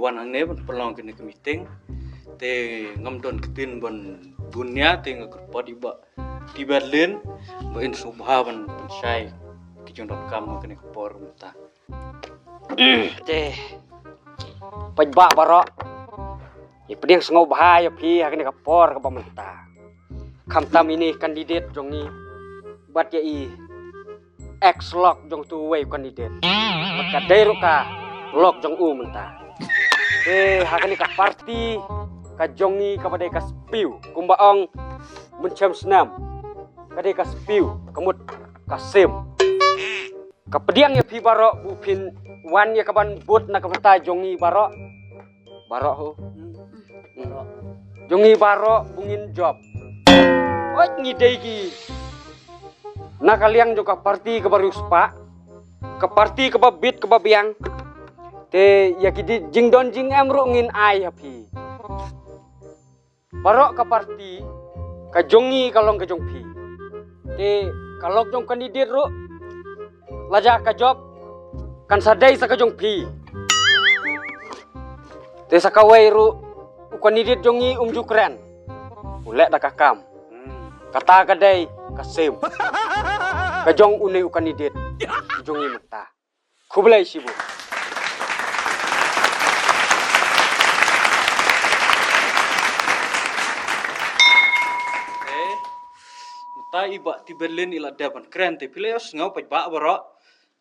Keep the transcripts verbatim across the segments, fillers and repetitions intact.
Wan hangne ban pynlong kane ka meeting. Te ngam don ktien ban bun nia, te nga kyrpad ïa i Bah Tiberlin ba in sngewbha ban pynshai ki jingdonkam ha kane ka por mynta. Te paidbah baroh, ïa pdiang sngewbha ïa phi ha kane ka por kaba mynta. Khamtam ine i candidate jong ngi bad ïa i ex lok jong utu uwei u candidate. Bad ka dei ruh ka lok jong u mynta. Te ha kane ka party ka jong ngi kaba dei ka SPIEW, kumba ong Mynshem Snem, ka dei ka SPIEW, ka mut ka sim. Ka pdiang ïa phi baroh ba phin wan ïa kaban vote na ka bynta jong ngi baroh. Baroh ho. Hmm. Jong ngi baroh ba ngin jop. Oi, ngi dei ki na ka liang jong ka party kaba riewspah, ka party kaba bit kaba biang. Te ïa ki di-, jingdon jingem ruh ngin ai ha phi. Baroh ka party ka jong ngi ka long ka jong phi. Te ka lok jong candidate ruh, lada ka jop kan sa dei sa ka jong phi. Te sa kawei ruh, u candidate jong ngi um ju kren, u leh da ka kam. Kata ka dei ka sim ka jong une u candidate jong ngi mynta. Khublei shibun. Eh, mynta i Bah Tiberlin i la dep ban kren, te phi la ïohsngew paidbah baroh.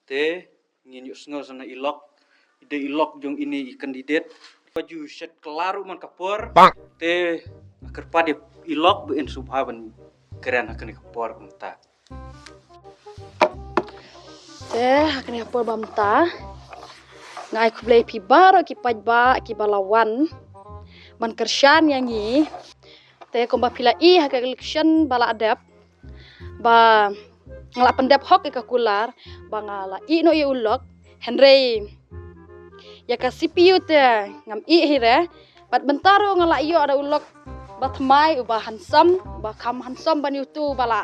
Te ngin ïohsngew sa na i lok. I dei i lok jong ine i candidate ba ju shet kylla ruh man ka por. Te nga kyrpad ïa i lok ba in sngewbha ban kren ha kane ka por mynta. Te ha kane ka por ba mynta nga ai khublei ïa phi baroh ki paidbah kiba la wan ban kyrshan ïa ngi. Te kumba phi la ïohi ha ka election ba la dep, ba nga la pyndep hok ïa ka kular, ba nga la ïeh noh ïa u lok. Hynrei ïa ka C P U te ngam ïeh hi re. Bad mynta ruh nga la ïoh da u lok ba thymmai, uba handsome, uba kham handsome ban ïa utu ba la,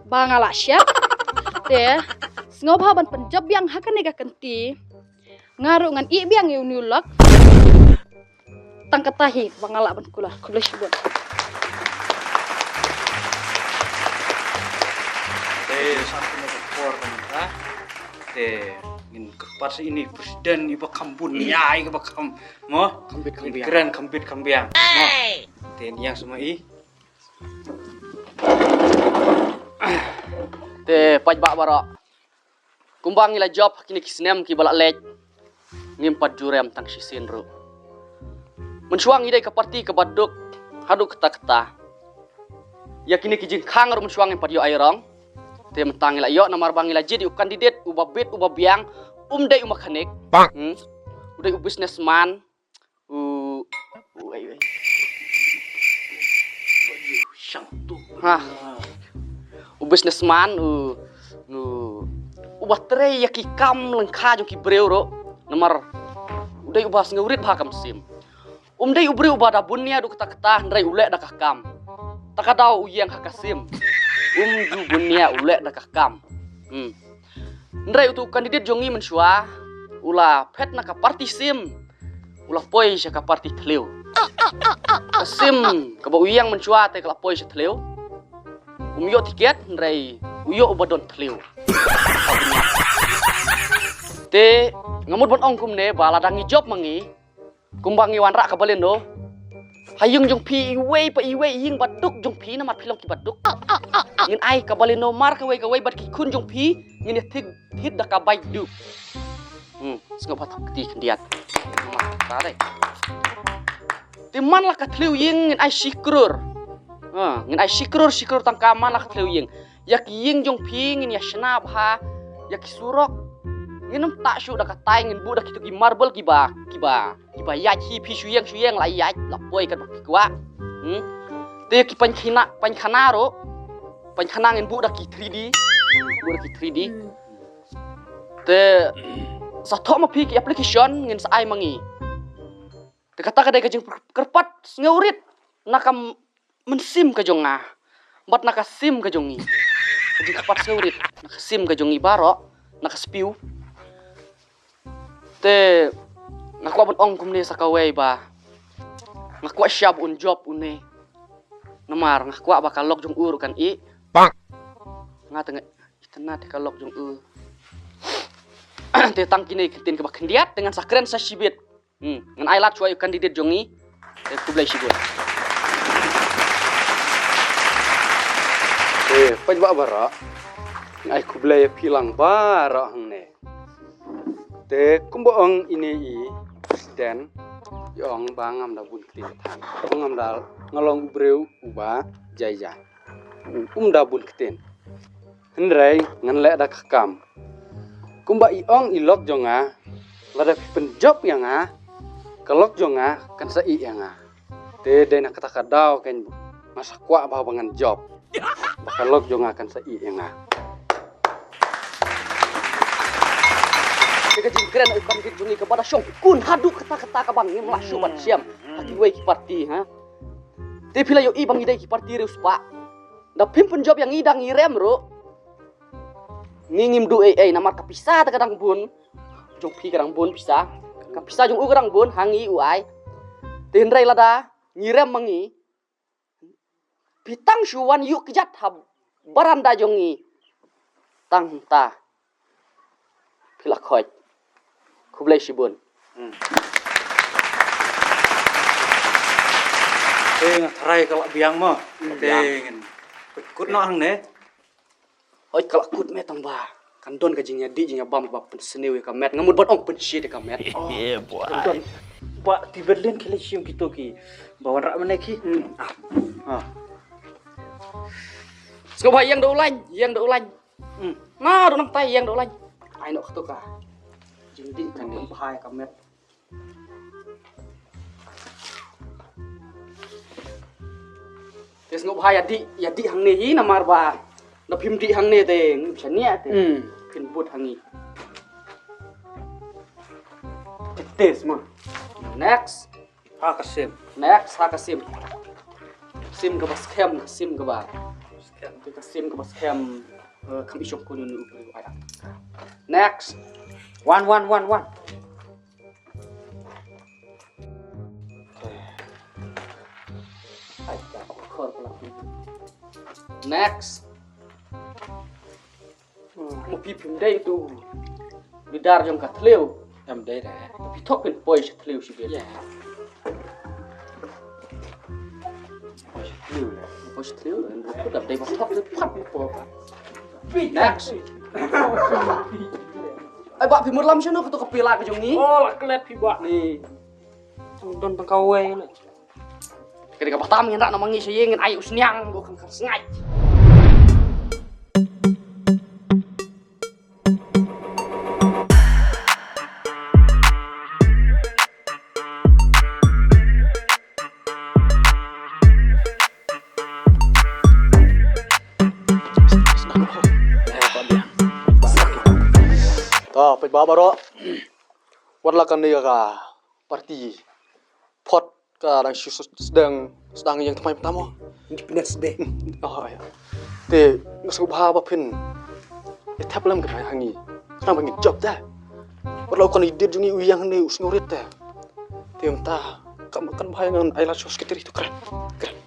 ba nga la shet. Te sngewbha ban pynjop biang ha kane ka kynti. Nga ruh ngan ïeh biang ïa une u lok. Tang kata hi ba nga lah ban kular. Khublei shibun. Eh, sa kane ka por mynta. Te ngin kyrpad sa ine i president iba kham bun ïa, iba kham, mo? Kham bit kham biang. Kren kham bit kham biang. Mo. Te ïeng sa ma i. Te paidbah baroh. Kumba ngi la jop ha kine ki snem kiba la leit, ngim pat ju rem tang shisien ruh. Mynshuwa ngi dei ka party kaba duk haduh katta katta. Ïa kine ki jingkhang ruh mynshuwa ngim pat ïoh aïu rong. Te mynta ngi la ïoh namar ba ngi la jied ïa u candidate uba bit uba biang, um dei u mechanic. Hmm? U dei u businessman. U, u, ai, ai. Ha. U businessman, u, u, uba trei ïa ki kam lyngkha jong ki briew ruh. Namar u dei uba sngewrit bha ha ka mynsiem. Um dei u briew uba da bun nia haduh katta katta, hynrei u leh da ka kam. Ta ka daw u ïeng ha ka sim. Um ju bun nia, u leh da ka kam. Hmm. Hynrei utu u candidate jong ngi mynshuwa u la phet na ka party sim, u la poi sha ka party thliew. Ka sim kaba u ïeng mynshuwa te ka la poi sha thliew. Um ïoh tiket, hynrei u ïoh uba don thliew. Te nga mut ban ong kumne ba lada ngi jop ma ngi, kumba ngi wanrah ka Baleno. Ha ïing jong phi iwei pa iwei, ïing ba duk jong phi, namar phi long kiba duk. Ngin ai ka Baleno mar kawei kawei bad ki khun jong phi ngin ïa thied, thied da ka bai duk. Hmm, sngewbha thap kti khyndiat. Namar ta dei. Te man la ka thliew ïing ngin ai shi klur. Ha, ngin ai shi klur, shi klur tyngka man la ka thliew ïing. Ïa ki ïing jong phi ngin ïa shna bha, ïa ki surok ngin ym tah shuh da ka tai, ngin buh da kito ki marble kiba, kiba, kiba ïaid hi, phi shu ïeng shu ïeng la ïaid la poi katba phi kwah. Hmm? Te ïa ki paikhana, paikhana ruh, paikhana ngin buh da ki three D, buh da ki three D. Hmm. Te sa thoh ma phi ki application ngin sa ai ma ngi. Te kata ka dei ka jingkyrpad sngewrit na ka mynsiem ka jong nga bad na ka sim ka jong ngi. Ka jingkyrpad sngewrit na ka sim ka jong ngi baroh, na ka SPIEW. Te Nga kwah ban ong kumne sa kawei ba nga kwah shap un jop une. Namar nga kwah ba ka lok jong u ruh kan ih. Nga tengah itena te ka lok jong u. Te tang kine ki ktien kaba khyndiat te ngan sa kren sa shibit. Hmm, ngan ai lad shuwa ïa u candidate jong ngi. Te khublei shibun. Te peit ba baroh. Ngan ai khublei ïa phi lang baroh hangne. Te kumba ong ine i president, i ong ba ngam da bun ktien than. Ngam da, nga long u briew uba jai jai. Um da bun ktien. Hynrei ngan leh da ka kam. Kumba i ong i lok jong nga, lada phi pynjop ïa nga, ka lok jong nga kan sa ih ïa nga. Te dei na kata ka daw kan nga sa kwah ba ba ngan jop. Ba ka lok jong nga kan sa ih ïa nga. Te ka jingkren u candidate jong ngi kaba da shongkun haduh katta katta kaba ngim lah shuh ban shem ha kiwei ki parti, ha. Te phi la ïohi ba ngi dei ki parti riewspah. Da phim pynjop ïa ngi da ngi rem ruh. Ngi ngim duh ei ei namar ka pisa te ka dang bun. Jong phi ka dang bun pisa. Ka pisa jong u ka dang bun ha ngi u ai. Te hynrei lada ngi rem ma ngi. Phi tang shu wan ïuh kjat ha baranda jong ngi. Tang ta. Phi la khoit. Khublei shibun. Hmm. Te nga tharai ka la biang mo. Hmm, te biang. Ngan kut noh hangne. Hoi ka la kut me tang ba. Kan don ka jingïadih jingïabam ba pynsniew ïa ka met. Nga mut ban ong pynshit ïa ka met. Oh. Yeah, boy. Kan don. Ba ti Berlin ki la shim kito ki. Ba wanrah mane ki. Hmm. Ah. Ah. Sngewbha ïeng da u lain, ïeng da u lain. Hmm. Na, dang nangtai ïeng da u lain. Ai noh kato ka. Jingdih kan bha ïa ka met. Te sngewbha ïadih, ïadih hangne hi namar ba. Da phim dih hangne te ngim shaniah te. Hmm. Phin bud hangne. Te te sma. Next. Ha ka sim. Next, ha ka sim. Sim kaba skhem, ka sim kaba. Skhem, ka sim kaba skhem. Eh, kam i shong kunu nu u briew ai. Next. One, one, one, one. Ai, ka khor pala. Next. Mo phi phim dei tu. Bidar jong ka thliew. Em dei da. Phi thok phin poi sha thliew shi bit. Yeah. Poi sha thliew le. Poi sha thliew le. Phi thok dei ba thok le phat phi poi. Next. Ai ba phi murlam shano ka tu ka pila ka jong ngi. Oh, la klet phi ba. Ni. Don tang kawei le. Kane ka batam ngin rak na mangi sha ïing ngin ai u sniang ko kan kan sngai. Ta peit ba baroh. Wat la kane ka party. Phot ka dang shu sdang sdang ïeng thymmai mynta mo. Independence Day. Oh ïa. Te nga sngewbha ba phin ïa thep lem ka hangi. Khnang ba ngin jop te. Wat la u candidate jong ngi u ïeng ne u sngewrit te. Te mynta kam kan bha ngan ai la shu secretary to kren. Kren.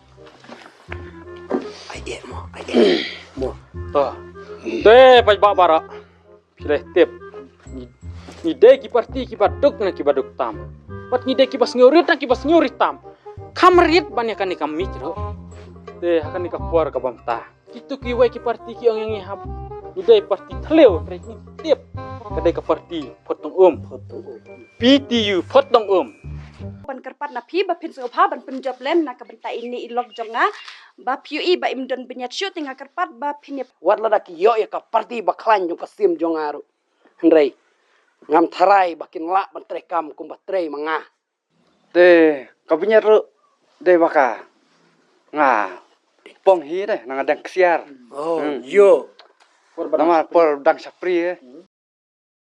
Ai eh mo, ai eh mo. To. Te peit ba baroh. Phi la tip. Ngi, ngi dei ki parti kiba duk na kiba duk tam. Bad ngi dei kiba sngewrit na kiba sngewrit tam. Kham rit ban ïa kane ka mic ruh. Te ha kane ka por kaba mynta. Kito kiwei ki parti ki ong ïa ngi hap. Ngi dei parti thliew, hynrei ngi tip. Ka dei ka parti Phot Tong Um. Phot Tong Um. P T U Phot Tong Um. Ban kyrpad na phi ba phin sngewbha ban pynjop lem na ka bynta ine i lok jong nga. Ba phi ïohi ba im don bniat shuh te nga kyrpad ba phin ïa. Wat lada ki ïoh ïa ka parti ba khlaiñ jong ka sim jong nga ruh. Hynrei ngam tharai ba kin lah ban trei kam kumba trei ma nga. Te ka bniat ruh dei ba ka nga pong hi de na nga dang ksiar. Oh, hmm. Ïoh. Namar por dang shapri eh.